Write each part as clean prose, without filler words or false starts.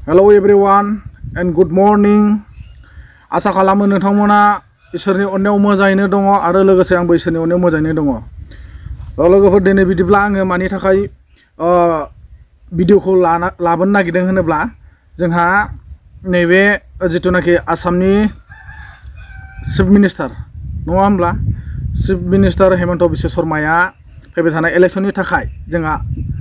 Hello everyone and good morning. आशा खालामो नोंथांमोना इसोरनि अननायाव मोजाङैनो दङ आरो लोगोसे आंबो इसोरनि अननायाव मोजाङैनो दङ। लोगोफोर दिनै बिदिब्ला आङो मानि थाखाय भिडिअखौ लाबोनो नागिरदों होनोब्ला जोंहा नैबे जिथुनाखि आसामनि चिफ मिनिस्टार नङा होमब्ला चिफ मिनिस्टार हेमन्त बिश्व शर्माया फैबाय थानाय इलेक्शननि थाखाय जोंहा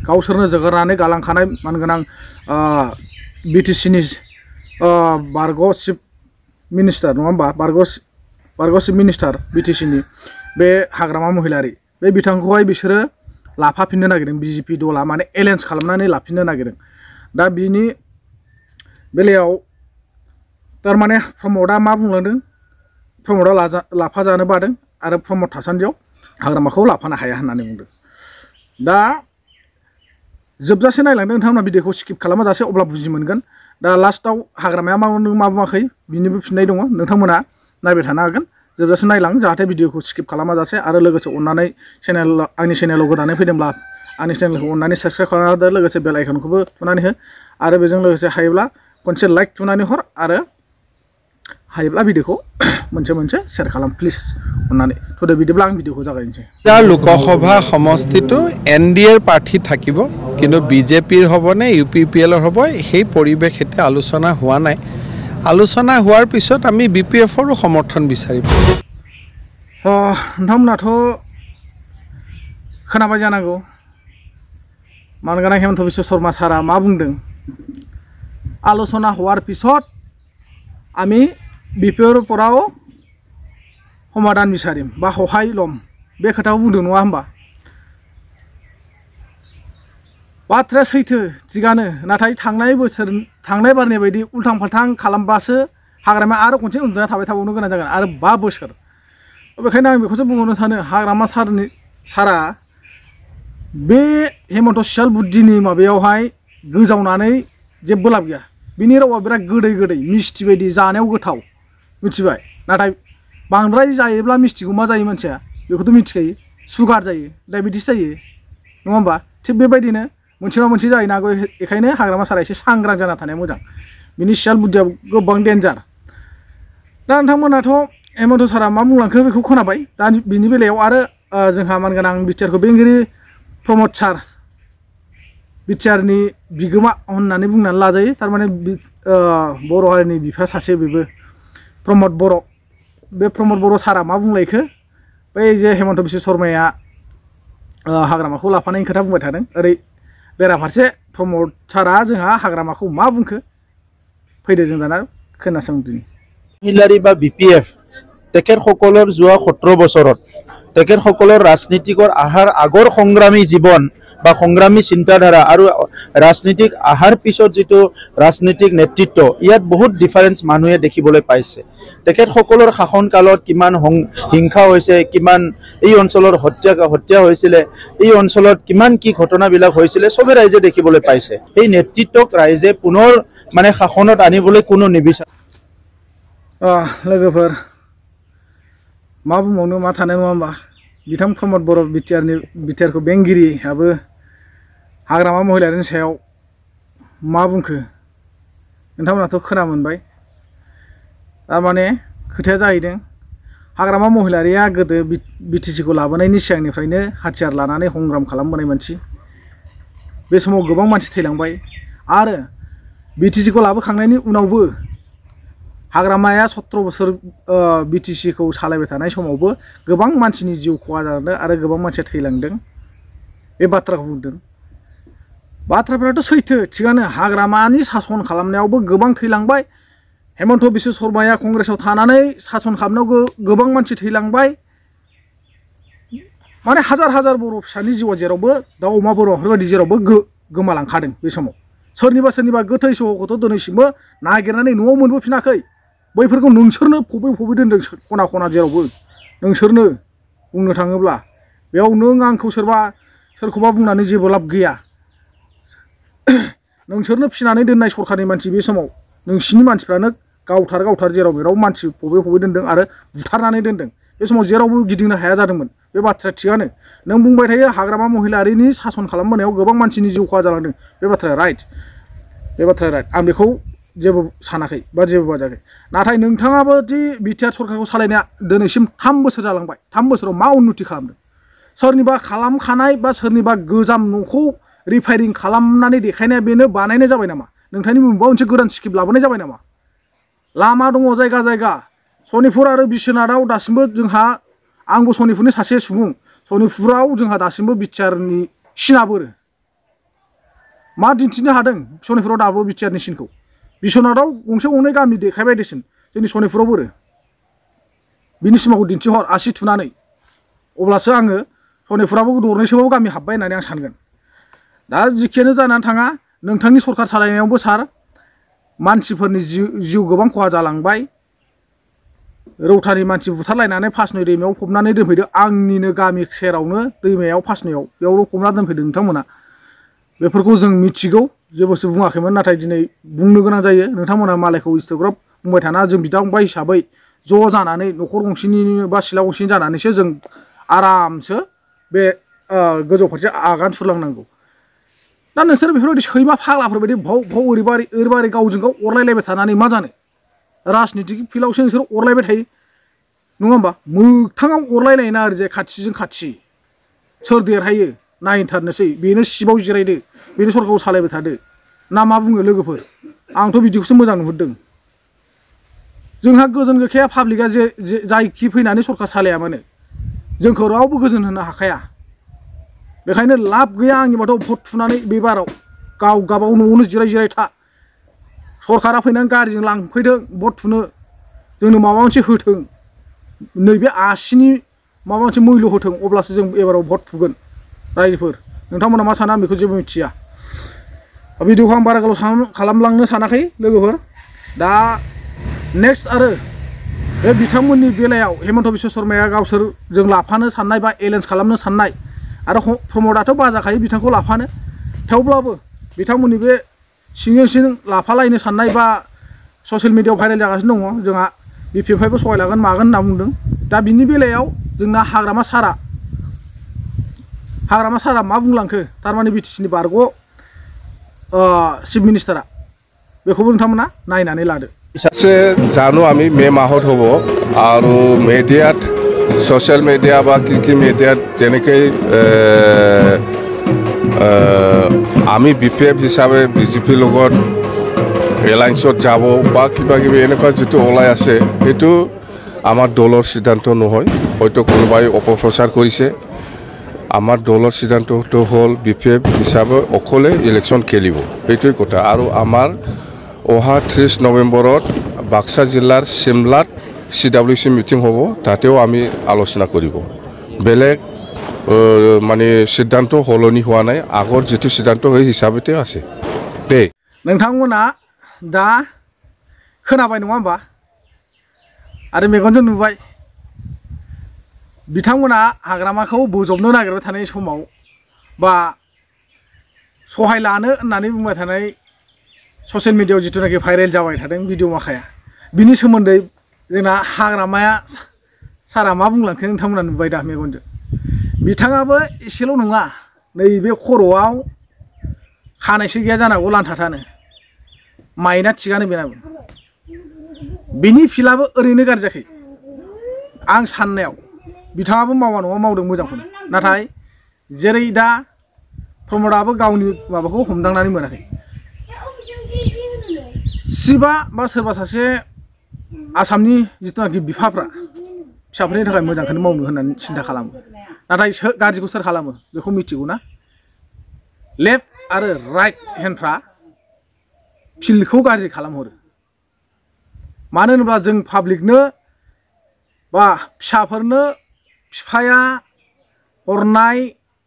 गावसोरनो जोगारनानै गालांखानाय मानगोनां बिटिसिनि बारग' चिफ मिनिस्टार नङा होमबा बारग' चिफ मिनिस्टार बिटिसिनि बे हाग्रामा महिलारि बे बिथांखौहाय बिसोरो लाफाफिननो नागिरदों बिजेपि दला माने एलायन्स खालामनानै लाफिननो नागिरदों। दा बिनि बेलायाव थारमाने प्रमदआ मा बुंलांदों प्रमदआ लाफाजानो बादों आरो प्रमद थासान्दियाव हाग्रामाखौ लाफानो हाया होननानै बुंदों। दा जोबजासे नायलांदों नोंथांमोना भिडिअखौ स्किप खालामाजासे अब्ला बुजि मोनगोन। दा लास्टआव हाग्रामाया मा बुंदों मा बुङाखै बिनिबो फिननाय दङ, नोंथांमोना नायबाय थानो हागोन। जोबजासे नायलां जाहाथे भिडिअखौ स्किप खालामाजासे आरो लोगोसे अननानै आंनि चेनेलाव गोदानै फैदोंब्ला आंनि चेनेलखौ अननानै साबस्क्राइब खालामना होदो, लोगोसे बेल आइकनखौबो थुनानै हो आरो बेजों लोगोसे हायोब्ला खनसे लाइक थुनानै हर आरो हायोब्ला भिडिअखौ मोनसे शेयार खालाम प्लिज अननानै। थ'दो बिदिब्ला आं भिडिअखौ जागायनोसै। লোকসভা সমষ্টিটো NDAৰ প্ৰাৰ্থী থাকিব, কিন্তু বিজেপিৰ হ'বনে UPPLৰ হ'ব সেই পৰিৱেশ এতিয়া আলোচনা হোৱা নাই। আলোচনা হোৱাৰ পিছত আমি BPFৰো সমৰ্থন বিচাৰিম। नोंथांमोनाथ' खोनाबाय जानांगौ मानगोनां हेमन्त बिश्व शर्मा सारा मा बुंदों। आलोचना होवार पिছত आमी BPFराव समाधान বিচাৰিম বা সহায় ল'ম बे खोथाखौ बुंदों नङा होमबा। बाथ्राया सैथो थिगानो, नाथाय थांनाय बारनि बायदि उल्थां फाल्थां खालामबासो हाग्रामाया आरो खनसे उन्दुना थाबाय थाबावनो गोनां जागोन आरो 5 बोसोर। बेखायनो आं बेखौसो बुंहरनो सानो हाग्रामा सारा बे हेमन्त सियाल बुद्दिनि माबायावहाय गोजावनानै जेबो लाब गैया। बिनि रावा बिराद गोदै मिस्टि बायदि जानायाव गोथाव मिथिबाय, नाथाय बांद्राय जायोब्ला मिस्टिखौ मा जायो मानसिया बेखौथ' मिथिखायो, सुगार जायो, डायबेटिस जायो नङा होमबा। थिग बेबायदिनो मोनसे नङा मोनसे जाहैनो हागौ। बेखायनो हाग्रामा सारा एसे सांग्रां जाना थानाया मोजां, बिनि सियाल बुद्दिया गोबां डेन्जार। दा नोंथांमोनाथ' हेमन्त सारा मा बुंलांखो बेखौ खोनाबाय। दा बिनि बेलायाव आरो जोंहा मानगोनां बिटिआरखौ बेंगिरि प्रमद सार बिटिआरनि बिगोमा होननानै बुंनानै लाजायो। थारमाने बर' हारिनि बिफा सासे बेबो प्रमद बर'। बे प्रमद बर' सारा मा बुंलायखो बै जे हेमन्त बिश्व शर्माया हाग्रामाखौ लाफानायनि खोथा बुंबाय थादों, ओरै बेराफारसे प्रमद सारा जोंहा हाग्रामाखौ मा बुंखो फैदो जों दाना खोनासंदिनि। महिलारी বা BPF তেখেতসকলৰ যোৱা 17 বছৰত তেখেতসকলৰ ৰাজনীতিকৰ আহাৰ আগৰ সংগ্ৰামী জীৱন বা সংগ্ৰামী চিন্তাধাৰা আৰু ৰাজনীতিক আহাৰ পিছত যিটো ৰাজনীতিক নেতৃত্ব ইয়াত বহুত ডিফাৰেন্স মানুহে দেখিবলৈ পাইছে। তেখেতসকলৰ শাসনকালত কিমান হিংসা হৈছে, কিমান এই অঞ্চলৰ হত্যা হৈছিলে, এই অঞ্চলত কিমান কি ঘটনাবিলাক হৈছিলে সবে ৰাইজে দেখিবলৈ পাইছে। এই নেতৃত্বক ৰাইজে পুনৰ মানে শাসনত আনিবলৈ কোনো নিবিচাৰে। लोगोफोर मा बुंबावनो मा थानाय नङा होमबा। बिथां प्रमद बर' बिटिआरखौ बेंगिरियाबो हाग्रामा महिलारिनि सायाव मा बुंखो नोंथांमोनाथ' खोना मोनबाय। थारमाने खोथाया जाहैदों हाग्रामा महिलारिया गोदो बिटिसिखौ लाबोनायनि सिगांनिफ्रायनो हाथियार लानानै संग्राम खालामबोनाय मानसि। बे समाव गोबां मानसि थैलांबाय आरो बिटिसिखौ लाबोखांनायनि उनावबो हाग्रामाया 17 बोसोर बिटिसिखौ सालायबाय थानाय समावबो गोबां मानसिनि जिउ खहा जादों आरो गोबां मानसिया थैलांदों। बे बाथ्राखौ बुंदों। बाथ्राफोराथ' सैथो थिगानो, हाग्रामानि सासन खालामनायावबो गोबां थैलांबाय। हेमन्त बिश्व शर्माया कंग्रेसाव थानानै सासन खालामनायाव गोबां मानसि थैलांबाय। माने हाजार बर' फिसानि जिउआ जेरावबो दाउ अमा बोरमाफोरबायदि जेरावबो गोमालांखादों। बे समाव सोरनिबा गोथै सहखौथ' दिनैसिमबो नागिरनानै न'आव मोनबोफिनाखै। बैफोरखौ नोंसोरनो फबै दोनदों खना खना जेरावबो। नोंसोरनो बुंनो थाङोब्ला बेयाव नों आंखौ सोरखौबा बुंनानै जेबो लाब गैया। नोंसोरनो फिनानै दोननाय सरखारनि मानसि बे समाव नोंसिनि मानसिफ्रानो गावथार जेराव मेराव मानसि फबै दोनदों आरो बुथारनानै दोनदों। बे समाव जेरावबो गिदिंनो हाया जादोंमोन। बे बाथ्राया थिगानो। नों बुंबाय थायो हाग्रामा महिलारिनि सासन खालामबोनायाव गोबां मानसिनि जिउ खहा जालांदों, बे बाथ्राया राइट। बे बाथ्राया राइट आं बेखौ जेबो सानाखै बा जेबो बाजाखै नाथाय नोंथाङाबो दि बिटिआर सरकारखौ सालायनाया दिनैसिम 3 बोसोर जालांबाय 3 बोसोराव मा उन्नति खालामदों सोरनिबा खालामखानाय बा सोरनिबा गोजाम न'खौ रिफायरिं खालामनानै देखायनाया बेनो बानायनाय जाबाय नामा नोंथांनि माबा मोनसे गोदान स्किम लाबोनाय जाबाय नामा लामा दङ जायगा जायगा सनितपुर आरो बिश्वनाथाव दासिमबो जोंहा आंबो सनितपुरनि सासे सुबुं सनितपुराव जोंहा दासिमबो बिटिआरनि सिना बोरो मा दिन्थिनो हादों सनितपुराव दाबो बिटिआरनि सिनखौ बिश्वनाथाव गंसे गंनै गामि देखायबाय देसिन जोंनि सनितपुराव बोरो बिनि सिमाखौ दिन्थिहर आसि थुनानै अब्लासो आङो सनितपुराबो दरनैसोबाबो गामि हाबबाय होननानै आं सानगोन दा जिखियानो जानानै थाङा नोंथांनि सरकार सालायनायावबो सार मानसिफोरनि जिउ गोबां खहा जालांबाय रौतानि मानसि बुथारलायनानै फासनै दैमायाव फबनानै दोनफैदो आंनिनो गामि सेरावनो दैमायाव फासनैयाव बेयावल' फबना दोनफैदो नोंथांमोना बेफोरखौ जों मिथिगौ जेबोसो बुङाखैमोन नाथाय दिनै बुंनो गोनां जायो नोंथांमोना मालायखौ इस्टग्राब बुंबाय थाना जों बिदा फंबाय हिसाबै ज' जानानै न'खर गंसेनि बा सिला गंसेनि जानानैसो जों आरामसो बे गोजौ फारसे आगान सुरलांनांगौ दा नोंसोर बेफोरबायदि सैमा फाग्लाफोरबायदि भाव भाव ओरैबारै गावजों गाव अरलायलायबाय थानानै मा जानो राजनितिक फिल्डआवसो नोंसोर अरलायबाय थायो नङा होमबा मोगथाङाव अरलायलायना ओरैजाय खाथिजों खाथि सोर देरहायो नायथारनोसै बेनो सिबाव जिरायदो बेनो सरकारखौ सालायबाय थादो ना मा बुङो लोगोफोर आंथ' बिदिखौसो मोजां नुहुरदों जोंहा गोजोन गैखाया पाब्लिकआ जायखि फैनानै सरकार सालाया मानो जोंखौ रावबो गोजोन होनो हाखाया बेखायनो लाब गैया आंनिबाथ' भट थुनानै बे बाराव गावबागाव न'आवनो जिराय था सरकारा फैनानै गारिजों लांफैदों भट थुनो जोंनो माबा मोनसे होथों नैबे आसिनि माबा मोनसे मुल्य होथों अब्लासो जों एबाराव भट थुगोन रायजोफोर नोंथांमोना मा साना आं बेखौ जेबो मिथिया भिडिअखौ आं बारा गोलाव खालामलांनो सानाखै लोगोफोर दा नेक्स्ट आरो बे बिथांमोननि बेलायाव हेमन्त बिश्व शर्माया गावसोरजों लाफानो साननाय बा एलायन्स खालामनो साननाय आरो प्रमदआथ' बाजाखायो बिथांखौ लाफानो थेवब्लाबो बिथांमोननि बे सिंजों सिं लाफालायनो साननाय बा ससियेल मिडियायाव भाइरेल जागासिनो दङ जोंहा बिपिएफआइबो सहाय लागोन मागोन होनना बुंदों दा बिनि बेलायाव जोंना हाग्रामा सारा मा बुंलांखो थारमाने बिटिसिनि बारग' চিফ মিনিষ্টাৰা बेखौबो नोंथांमोना नायनानै लादो জানো আমি মে মাহত হ'ব আৰু মিডিয়াত ছ'চিয়েল মিডিয়া বা কি মিডিয়াত যেনেকৈ আমি বিপিএফ হিচাপে বিজেপিৰ লগত এলায়েন্সত যাব বা কিবা কিবি এনেকুৱা যিটো ওলাই আছে সেইটো আমাৰ দলৰ সিদ্ধান্ত নহয় হয়তো কোনোবাই অপপ্ৰচাৰ কৰিছে আমাৰ দলৰ সিদ্ধান্তটো হ'ল বিপিএফ হিচাপে অকলে ইলেকশ্যন খেলিব সেইটোৱে কথা আৰু আমাৰ অহা 30 নৱেম্বৰত বাক্সা জিলাৰ চিমলাত CWC মিটিং হ'ব তাতেও আমি আলোচনা কৰিব বেলেগ মানে সিদ্ধান্ত হলনি হোৱা নাই আগৰ যেটো সিদ্ধান্ত হৈ হিচাপতে আছে দে नोंथांमोना दा खोनाबाय नङा होमबा आरो मेगनजों नुबाय बिथांमोना हाग्रामाखौ बोजबनो नागिरबाय थानाय समाव बा सहाय लानो होननानै बुंबाय थानाय ससियेल मिडियायाव जिथुनाखि भाइरेल जाबाय थादों भिडिअ माखाया बिनि सोमोन्दै जोंना हाग्रामाया सारा मा बुंलांखो नोंथांमोना नुबाय दा मेगनजों बिथाङाबो एसेल' नङा नैबे खर'आव खानायसो गैया जानांगौ लान्थाथानो माइना थिगानो बेनाबो बिनि फिलाबो ओरैनो गाज्रि जायाखै आं साननायाव बिथाङाबो मावा नङा मावदों मोजांखौनो नाथाय जेरै दा प्रमदआबो गावनि माबाखौ हमदांनानै मोनाखै सिबा बा सोरबा सासे आसामनि जिथुनाखि बिफाफ्रा फिसाफोरनि थाखाय मोजांखौनो मावनो होननानै सिन्था खालामो नाथाय गाज्रिखौ सोर खालामो बेखौ मिथिगौ ना लेफ्ट आरो राइट हेन्डफ्रा फिल्डखौ गाज्रि खालामहरो मानो होनोब्ला जों पाब्लिकनो बा फिसाफोरनो बिफाया हरनाय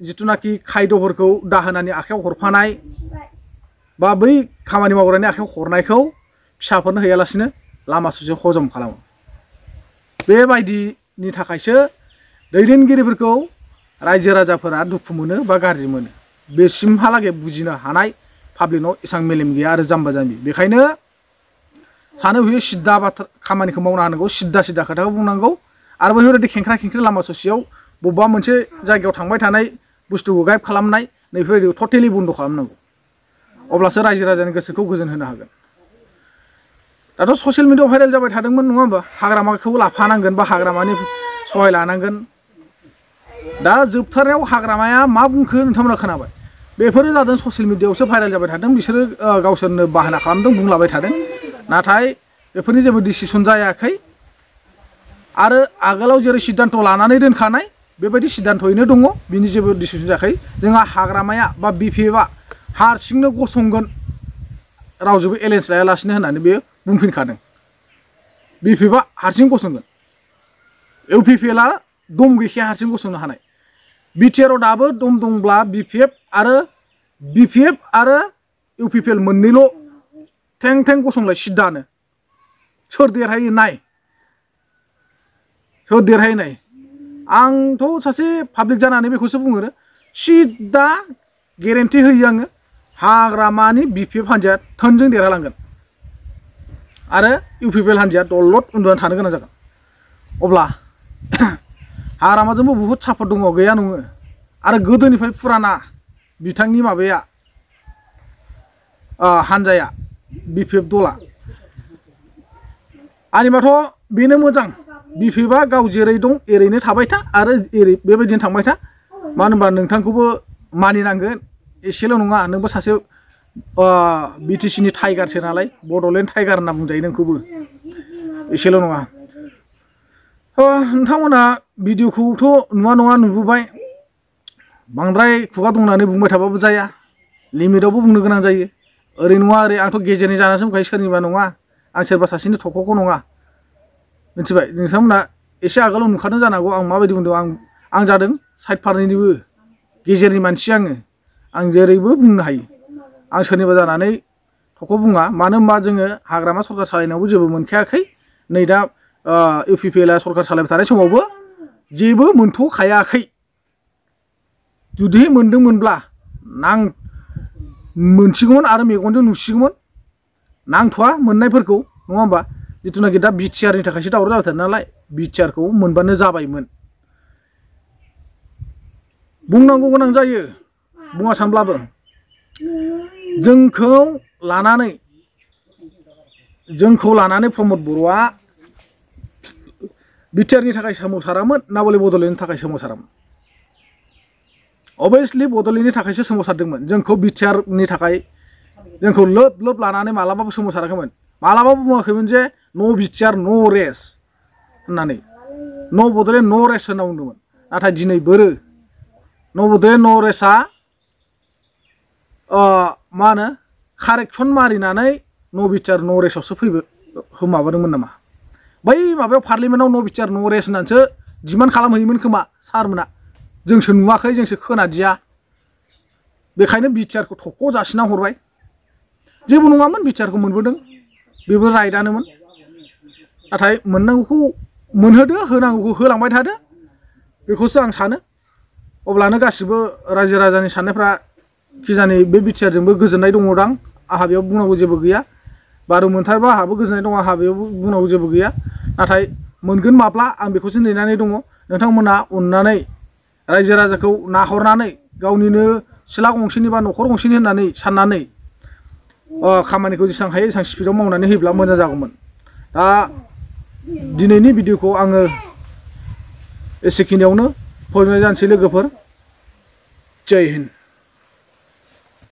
जिथुनाखि खायद'फोरखौ दाहोनानि आखायाव हरफानाय बा बै खामानि मावग्रानि आखायाव हरनायखौ फिसाफोरनो हैयालासिनो लामा ससे हजम खालामो बेबायदिनि थाखायसो दैदेनगिरिफोरखौ रायजो राजाफोरा दुखु मोनो बा गाज्रि मोनो बेसिमहालागै बुजिनो हानाय पाब्लिकनाव एसेबां मेलेम गैया आरो जाम्बा जाम्बि बेखायनो सानो हयो सिद्दा बाथ्रा खामानिखौ मावनो हानांगौ सिद्दा खोथाखौ बुंनांगौ आरो बेफोरबायदि खेंख्रा खेंख्रि लामा ससेयाव बबेबा मोनसे जायगायाव थांबाय थानाय बुस्थुखौ गाइड खालामनाय नैफोरबायदि टटेलि बन्द' खालामनांगौ अब्लासो रायजो राजानि गोसोखौ गोजोन होनो हागोन दाथ' ससियेल मिडियायाव भाइरेल जाबाय थादोंमोन नङा होमबा हाग्रामाखौ लाफानांगोन बा हाग्रामानि सहाय लानांगोन दा जोबथारनायाव हाग्रामाया मा बुंखो नोंथांमोना खोनाबाय बेफोरो जादों ससियेल मिडियायावसो भाइरेल जाबाय थादों बिसोरो गावसोरनो बाहाना खालामदों बुंलाबाय थादों नाथाय बेफोरनि जेबो डिसिसन जायाखै आरो आगोलाव जेरै सिद्धान्त लानानै दोनखानाय बेबायदि सिद्धान्तयैनो दङ बिनि जेबो डिसिसन जायाखै जोंहा हाग्रामाया बा बिपिएफआ हारसिंनो गसंगोन रावजोंबो एलायन्स लायालासिनो होननानै बेयो बुंफिनखादों बिपिएफआ हारसिं गसंगोन इउपिपिएलआ दम गैखाया हारसिं गसंनो हानाय बिटिआरआव दाबो दम दंब्ला बिपिएफ आरो इउपिपिएल मोननैल' थें थें गसंलाय सिद्धानो सोर देरहायो नाय आंथ' सासे पाब्लिक जानानै बेखौसो बुङो सिद्धा गेरेन्टि होयो आङो हाग्रामानि बिपिएफ हान्जाया थोंजों देरहालांगोन आरो इउपिपिएल हान्जाया दलद उन्दुनानै थानो गोनां जागोन अब्ला हाग्रामाजोंबो बुहुत सापर्ट दङ गैया नङो आरो गोदोनिफ्राय फुराना बिथांनि माबाया हान्जाया बिपिएफ दला आंनिबाथ' बेनो मोजां बिपिएफआ गाव जेरै दं एरैनो थाबाय था आरो एरै बेबायदिनो थांबाय था मानो होनबा नोंथांखौबो मानिनांगोन एसेल' नङा नोंबो सासे बिटिसिनि टाइगारसो नालाय बड'लेण्ड टाइगार होनना बुंजायो नोंखौबो एसेल' नङा नोंथांमोना भिडिअखौथ' नुवा नङा नुबोबाय बांद्राय खुगा दं होननानै बुंबाय थाबाबो जाया लिमिटआवबो बुंनो गोनां जायो ओरै नङा ओरै आंथ' गेजेरनि जानासो बुंखायो सोरनिबा नङा आं सोरबा सासेनि थख'खौ नङा मिथिबाय नोंथांमोना एसे आगोलाव नुखादों जानांगौ आं माबायदि बुंदों आं जादों साइड फारनैनिबो गेजेरनि मानसि आं जेरैबो बुंनो हायो आं सोरनिबा जानानै थख' बुङा मानो होनबा जोङो हाग्रामा सरकार सालायनायावबो जेबो मोनखायाखै नै दा इउपिपिएलआ सरकार सालायबाय थानाय समावबो जेबो मोनथ'खायाखै जुदि मोनदोंमोनब्ला मोनसिगौमोन आरो मेगनजों नुसिगौमोन नांथ'वा मोननायफोरखौ नङा होमबा जिथुनाखि दा बिटिआरनि थाखायसो दावराव जाबाय थादों नालाय बिटिआरखौ मोनबानो जाबायमोन बुंनांगौ गोनां जायो बुङा सानब्लाबो जोंखौ लानानै प्रमद बर'आ बिटिआरनि थाखाय सोमावसारामोन ना बले बड'लेण्डनि थाखाय सोमावसारामोन अभियासलि बड'लेण्डनि थाखायसो सोमावसारदोंमोन जोंखौ बिटिआरनि थाखाय जोंखौ लोब लानानै मालाबाबो सोमावसाराखैमोन मालाबाबो बुङाखैमोन जे नो बिटिआर नो रेस होननानै नो बड'लेण्ड नो रेस होनना बुंदोंमोन नाथाय दिनै बोरो नो बड'लेण्ड नो रेसआ मा होनो कारेक्सन मारिनानै नो बिटिआर नो रेसआवसो माबादोंमोन नामा बै माबायाव पार्लियामेन्टआव नो बिटिआर नो रेस होननानैसो डिमान्ड खालामहैयोमोन खोमा सारमोना जोंसो नुवाखै जोंसो खोनादिया बेखायनो बिटिआरखौ थख' जासिना हरबाय जेबो नङामोन बिटिआरखौ मोनबोदों बेबो राइटआनोमोन नाथाय मोननांगौखौ मोनहोदो होनांगौखौ होलांबाय थादो बेखौसो आं सानो अब्लानो गासिबो रायजो राजानि साननायफ्रा खिजानि बे बिटिआरजोंबो गोजोननाय दङदां आंहा बेयाव बुंनांगौ जेबो गैया बारु मोनथारबा आंहाबो गोजोननाय दं आंहा बेयाव बुंनांगौ जेबो गैया नाथाय मोनगोन माब्ला आं बेखौसो नेनानै दङ नोंथांमोना अननानै रायजो राजाखौ नाहरनानै गावनिनो सिला गंसेनि बा न'खर गंसेनि होननानै साननानै खामानिखौ जेसेबां हायो एसेबां स्पिडआव मावनानै होयोब्ला मोजां जागौमोन दा दिनैनि भिडिअखौ आङो एसेखिनियावनो फोजोबनाय जानोसै लोगोफोर जय हिन्द।